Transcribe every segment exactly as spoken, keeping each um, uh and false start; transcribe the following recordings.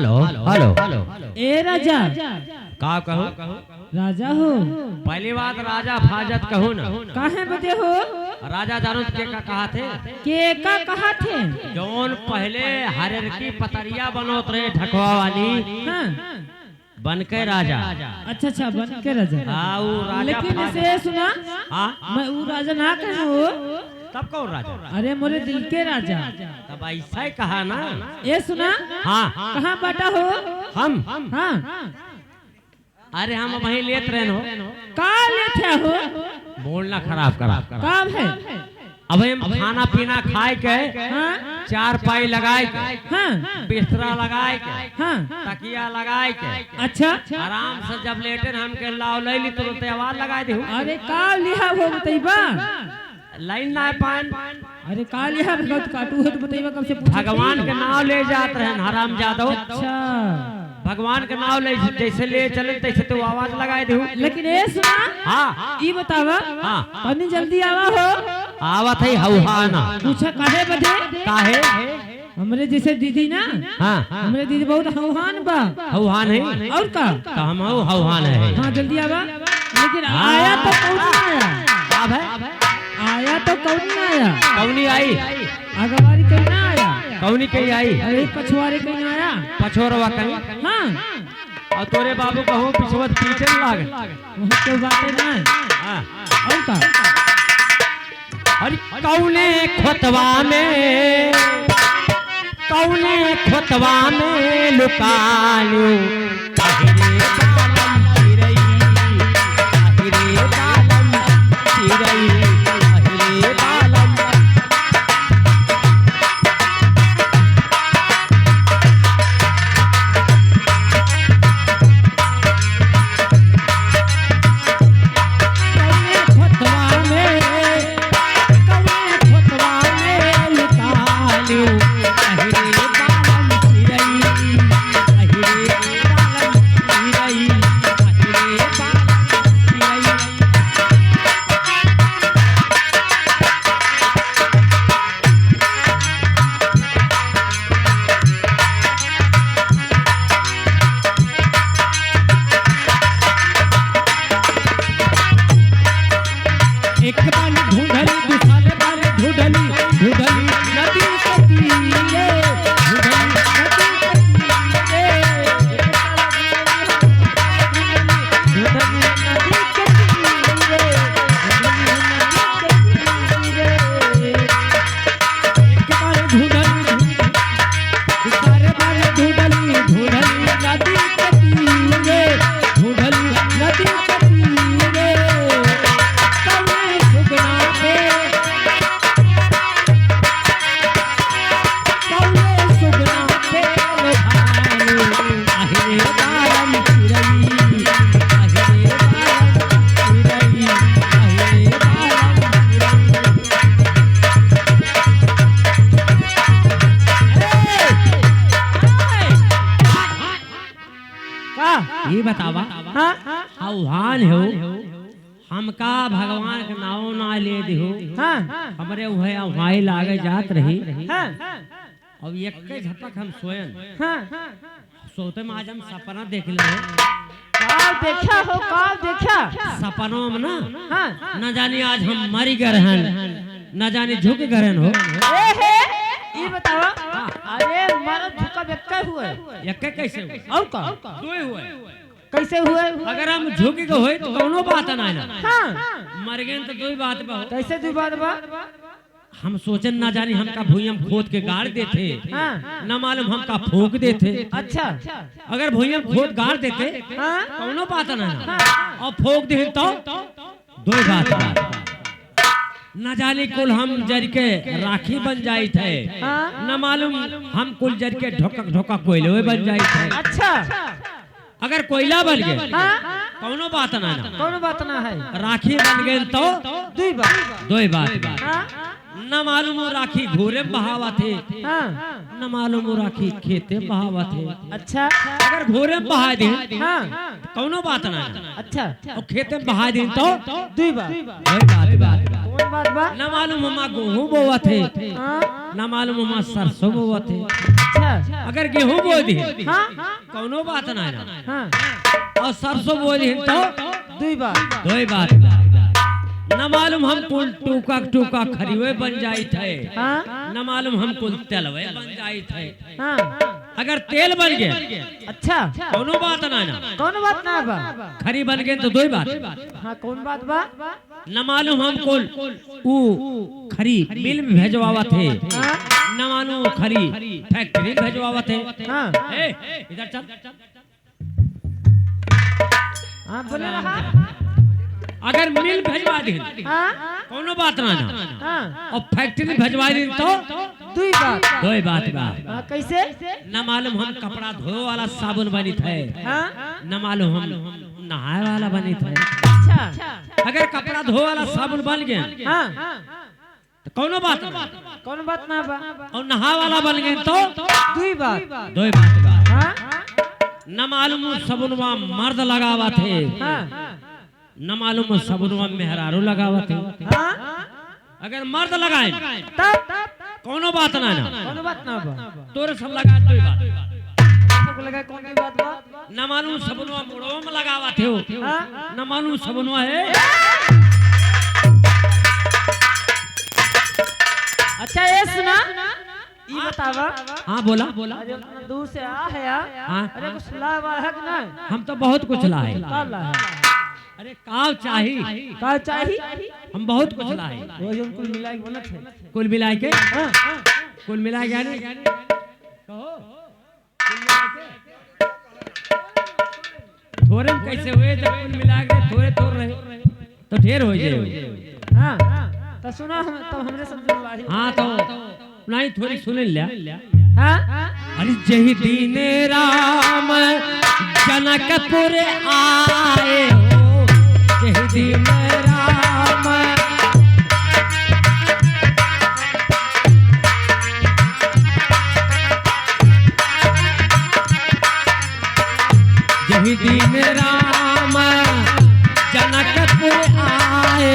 हेलो, हेलो। ए राजा। का कहूँ? राजा हो। पहली बात राजा फाजत कहूँ ना। काहे बदे हो? राजा जानत के का कहा थे? के का कहा थे? जौन पहले हरर की पतरिया बनोत रहे ढकवा वाली। हाँ। बन के राजा। अच्छा, अच्छा, बन के राजा। हाँ, वो राजा लेकिन फाजत। इसे सुना, हाँ? मैं वो राजा ना कहूँ। तब कौन राजा? अरे मोरे दिल के राजा। तब ऐसा ही कहा ना। ये सुना। हाँ। कहाँ बाटा हो? हम। हाँ। अरे हम वहीं लेत रहन हो। का लेत है हो? बोलना खराब करा। का है? अब हम खाना पीना खाए के, हाँ। चारपाई लगाए के, हाँ। बिस्तरा लगाए के, हाँ। तकिया लगाए के, अच्छा। आराम से जब लेटे न हमके लाव ले ली, तुरंत आवाज लगाए देहु। अरे का लिहा हो बतइबा? लाइन ना पान। अरे का लिहा भगत काटू है तो बतइबा कब से पूछत भगवान ही? के नाव ले जात रहन हराम जादो। अच्छा। भगवान के नाव ले, जैसे ले चले तैसे तो आवाज लगाए देहु। लेकिन ए सुना, हाँ। ई बतावा, हाँ। तनी जल्दी आवा हो। आवत है हौहाना। पूछा काहे बदे? काहे? हमरे जैसे दीदी ना, हाँ। हमरे दीदी बहुत हौहान बा। हौहान है? और का? तो हम हौ-, हौहान है। हाँ, जल्दी आवा। लेकिन हाँ। आया तो कौन ना आया? का भाई? आया तो कौन ना आया? कौनी आई? अगवारी कहीं ना आया। कौनी कहीं आई? अरे पछुआरे कहीं ना आया। पछोरवा कहीं? हाँ। और तोरे बाबू कहूँ पिछवत पीछे न लाग। वहाँ कोई बात नहीं। हाँ। और का? अरे कौने खोतवा में, कौने खोतवा में लुकालू? अहिरे बालम चिरई, अहिरे बालम चिरई, अहिरे बालम। कौने खोतवा में, कौने खोतवा में लुकालू? अहिरे बालम चिरई, अहिरे बालम चिरई, अहिरे बालम चिरई। एक बार ढूंढली, दूसरे बार ढूंढली, ढूंढली नदी के तीरे, ढूंढली नदी के तीरे। का? ये बतावा, हाँ? आह्वान हो, हमका भगवान के नाव ना ले दिहो। हाँ। हमरे उहे उहाई लागे जात रही। हाँ। अब एक झपक हम सोयन। हाँ। सोते में आज हम सपना देख ले। का देखा हो, का देखा? सपनों में ना, हाँ। न जानी आज हम मरी गए रहन, न जानी झुक गए रहन हो। ए हे, ई बतावा, हाँ। अरे मरद झुकब एक्के हुए। एक्के कैसे हुए? और का? दो ही हुए। कैसे हुए? अगर हम झुक गए होई तो कौनो बात ना है ना। हाँ। मर गए तो दो ही बात बा हो। कैसे दो बात बा? हम सोचन ना जानी हमका भुइयां में खोद के गाड़ देते, हाँ। ना मालूम हमका फूंक देते। अच्छा। अगर भुइयां में खोद गाड़ देते, हाँ। कौनो बात ना है ना। हाँ। और फूंक दे तो दो बात बा। ना जानी कुल हम जर के राखी बन जाइत है, हाँ। ना मालूम हम कुल जर के ढोकक ढोकक कोयले बन जाइत है। अच्छा। अगर कोयला बन गए, हाँ। कौनो बात ना ना। कौनो बात ना है। राखी बन गए तो दुई बात। दुई बात बा। हाँ। ना मालूम वो राखी घोरे में बहावत है। हाँ। ना मालूम वो राखी खेते में बहावत है। अच्छा। अगर घोरे में बहा दे, हाँ। कौनो बात ना ना। अच्छा। और खेते में बहा दे तो दुई बात। दुई बात बा। कौन बात बा? ना मालूम हमा गेहूं बोवत है। हाँ। ना मालूम हमा सरसों बोवत है। अच्छा। अगर गेहूं बोए दिहिन, हाँ। कौनो बात ना ना। हाँ। और सरसों बोए दिहिन तो दुई बात। दुई बात। न मालूम हम कुल टूका टूका खरिवे बन जाइत है। हाँ। न मालूम हम कुल तेलवे बन जाइत है। हाँ। अगर तेल बन गए, अच्छा। कौनो बात ना ना। कौनो बात ना बा। खरी बन गए तो दुई बात। हाँ, कौन बात बा? न मालूम हम कुल ऊ खरी मिल में भेजवावत है, हाँ। न मालूम खरी फैक्ट्री में भेजवावत है। हाँ। ए, इधर चल। हाँ, बोले रहा। अगर मिल भेजवा दे, हाँ। कौनो बात ना ना। हाँ। और फैक्ट्री में भेजवा दे तो दुई बात। दुई बात बा। हाँ, कैसे? न मालूम हम कपड़ा धोए वाला साबुन बनित है। हाँ। न मालूम हम नहाए वाला बनित है। अच्छा। अगर कपड़ा धोए वाला साबुन बन गए, हाँ। तो कौनो बात ना। कौनो बात ना बा। और नहाए वाला बन गए तो दुई बात। दुई बात बा। हाँ। न मालूम सबुनवा मर्द लगावत है। हाँ। न मालूम सबुनवा मेहरारू लगावत है। हाँ। अगर मर्द लगाए तब कौनो बात ना ना। कौनो बात ना बा। तोरे सब लगाए दुई बात। सबको लगाए कौन सी बात बा? न मालूम सबुनवा मुड़वा में लगावत हो। हाँ। न मालूम सबुनवा है। अच्छा, ये सुना, ई बतावा। हाँ, बोला। अरे, उतना दूर से आ है यार। हाँ। अरे, कुछ लावा है कि नहीं? हम तो बहुत कुछ लाए। का ला है? अरे, काव चाही? काव चाही? हम बहुत कुछ लाए। वो जो कुल मिला के बनत है। कुल मिला के? हाँ। कुल मिला के यानी? कहो। थोरे में कैसे हुए, जब कुल मिला के थोरे थोर रहे, तो ढेर हो जाए। हाँ, तो सुना हम, तब हमरे सब जो लाही। हाँ, तो नहीं, थोरी सुन लिया। हाँ? अरे, जही दिन राम जनकपुर आए हो, जही दिन राम जही दिन राम जनकपुर आए,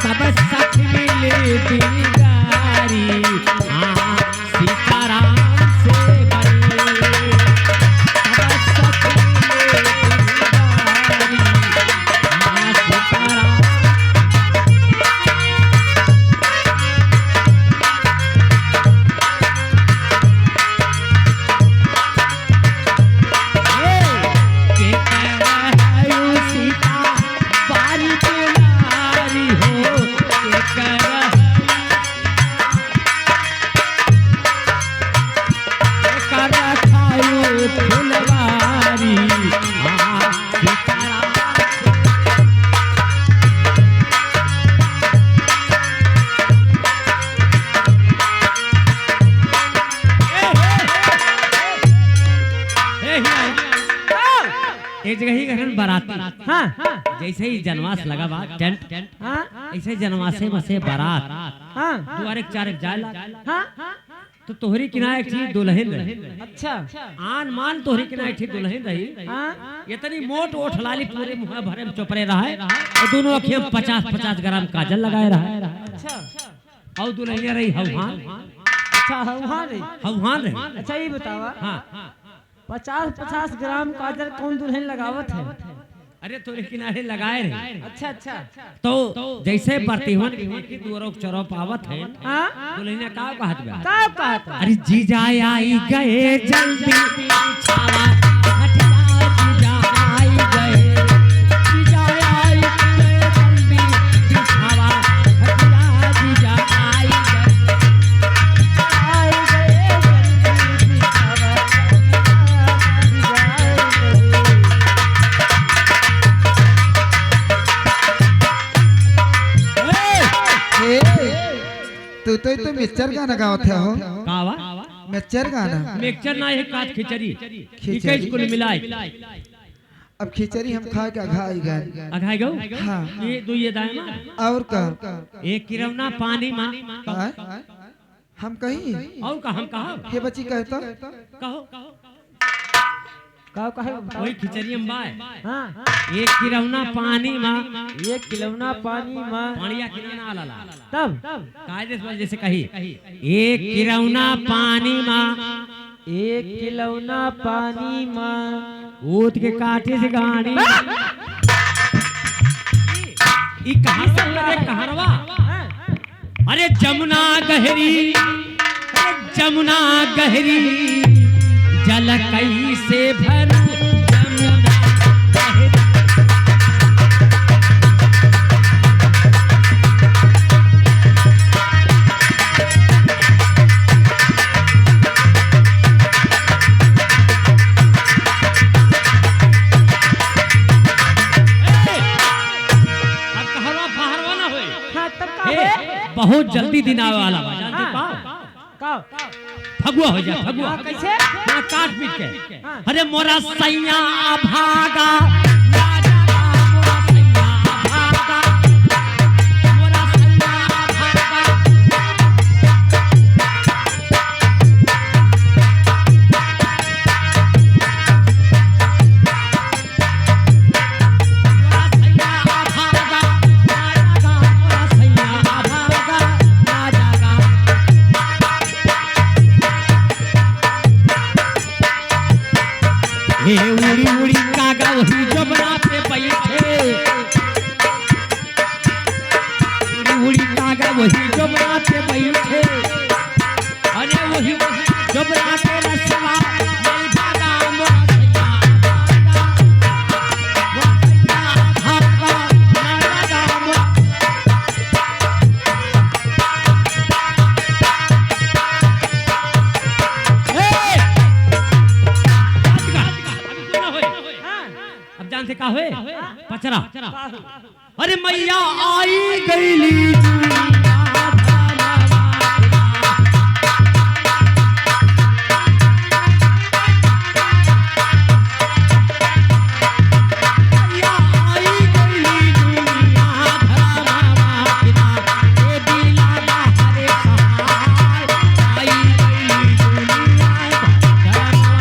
सब सखी मिली बिगारी। हाँ, सीताराम से बनी, सब सखी मिली बिगारी। हाँ, सीताराम। ए, हिया। ए जगह ही घरन बाराती। हाँ। जैसे ही जनवास लगा बा, टेंट, हाँ। ऐसे जनवासे में से बारात। हाँ। दुआरे के चारे के जाए लाग। हाँ। तो तोहरी किनारे एक चीज दुल्हन रही। अच्छा। आन मान तोहरी किनारे एक चीज दुल्हन रही। हाँ। इतनी मोट ओठ लाली पूरे मुँह भरे में चोपरे रहे। और दोनों अखियाँ में पचास पचास ग्राम काजल लगाए रहे। अच्छा। और दुल्हनिया रही हौहान। अच्छा, हौहान रही। हौहान रही। अच्छा, ये बतावा। हाँ। पचास पचास ग्राम काजल कौन दुल्हन लगावत है? अरे, तोरे किनारे लगाए रहे। अच्छा, अच्छा। तो जैसे बरतीवन की दुआरों के चौरों पावत है, हाँ? दुल्हनिया का कहत बा? का कहत बा? अरे, जीजा आई गए जल्दी, बिछावा खटिया, जीजा आई गए, जीजा आई गए जल्दी, बिछावा खटिया, जीजा आई गए, आई गए जल्दी, बिछावा खटिया, जीजा आई गए। ए, ए, तू तो, तू मिक्सचर गाना गावत है हो। का बा? मिक्सचर गाना। मिक्सचर ना, ये काट खिचड़ी। खिचड़ी। इक्कीस कुल मिलाए। अब खिचड़ी हम खा के अघा आई गए। अघा गो? हाँ। ये दो ये दाएं ना। और का? एक किरौना पानी मा। हाँ? हम कहीं? और का हम कहा? हे बच्ची कहता? कहो। का कहे? वही खिचड़ी में बाय। हाँ। एक किरौना पानी मा। एक किरौना पानी मा। पानिया किरौना आला ला। तब? कायदे से जैसे कही, एक किरौना पानी मा। एक किरौना पानी मा। ऊँट के काटी से गाड़ी। ई कहाँ से, अरे कहरवा? हाँ। अरे जमुना गहरी, अरे जमुना गहरी, जल कैसे भरू जमुना गहरी। अब कहरवा फहरवा ना होए। हाँ, तब का ए, होए? बहुत जल्दी दिन आवे वाला बा, जानते हाँ। का? का? फगुआ हो जा, फगुआ। हाँ, कैसे? हाँ, काट पीट के। हाँ। अरे मोरा सैया भागा, मोरा सैया भागा, मोरा सैया भागा। हे उड़ी उड़ी कागा वही जबना पे बैठे। उड़ी उड़ी कागा वही जबना पे बैठे। अरे वही जबना पे रसवा, मल भागा मोरा सैया भागा, मोरा सैया भागा, मल भागा मोरा। ए! अब जानते का होए? पचरा। अरे मैया आई गईली दुनिया भरवा। मैया आई गईली दुनिया भरवा। ए दिला हरे सहाय, आई गईली दुनिया भरवा।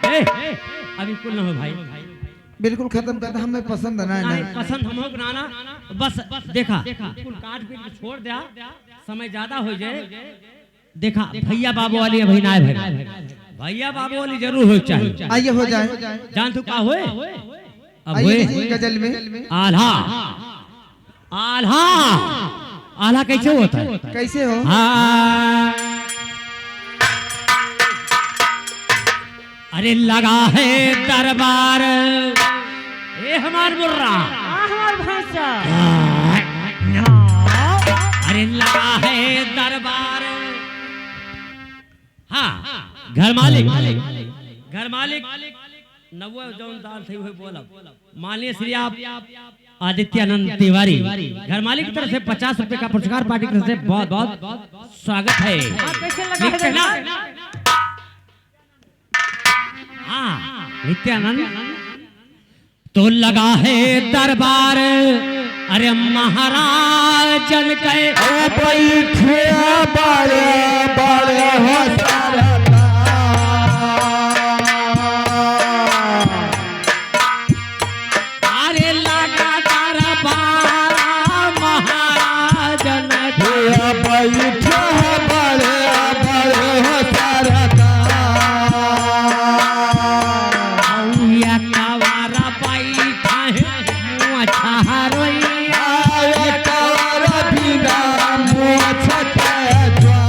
ए, अभी कुल ना हो भाई। बिल्कुल खत्म कर दे, हमें पसंद ना है, नहीं, नहीं। पसंद हम लोग ना, ना, बस देखा, कुल काट पीट के छोड़ दिया, समय ज्यादा हो जाए। देखा, भैया बाबू वाली अभी ना है भाई। भैया बाबू वाली जरूर हो चाहे। आइए, हो जाए। जान तू का होए? अब आइए होए जी, गजल में। आल्हा। आल्हा। आल्हा कैसे होता है? कैसे हो? हाँ। अरे लगा है दरबार, ए हमार मुर्रा। हाँ, हमार भैंसा। अरे लगा है दरबार। हाँ, घर मालिक, घर मालिक, नवा जौन दाल थे उहे बोलब। माननीय श्री आप आदित्यानंद तिवारी, घर मालिक की तरफ से पचास रुपए का पुरस्कार, पार्टी की तरफ से बहुत बहुत स्वागत है। हाँ, कैसे लगा है नित्यानंद? हाँ, नित्यानंद। तो लगा है दरबार, अरे महाराजन के। ओ बैठे बड़े बड़े हो सरदार। अरे लगा दरबार महाराजन के। बैठे बड़े बड़े हो सरदार। भैया कवार बैठा है, मुँह छहरोइया। आया कवार बिना मुँह छटे जा।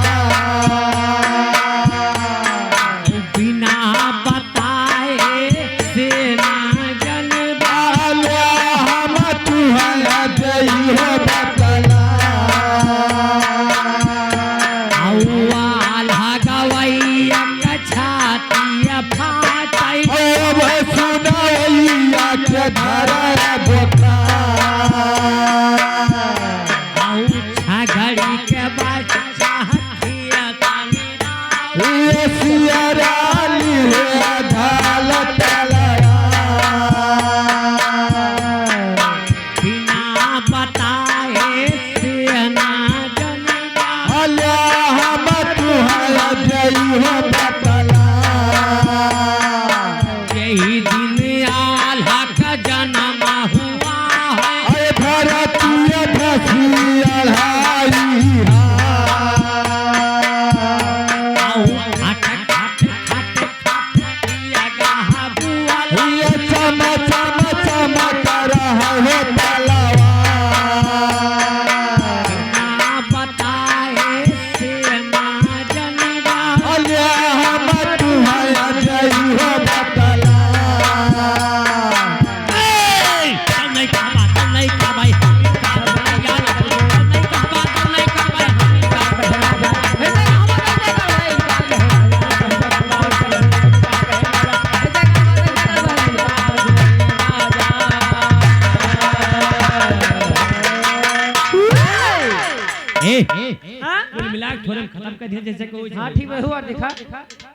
ए, हाँ? कुल मिला के थोड़े खत्म कर दिया जैसे कोई हाँ, ठीक है, हुआ देखा।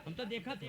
हम तो देखा थे।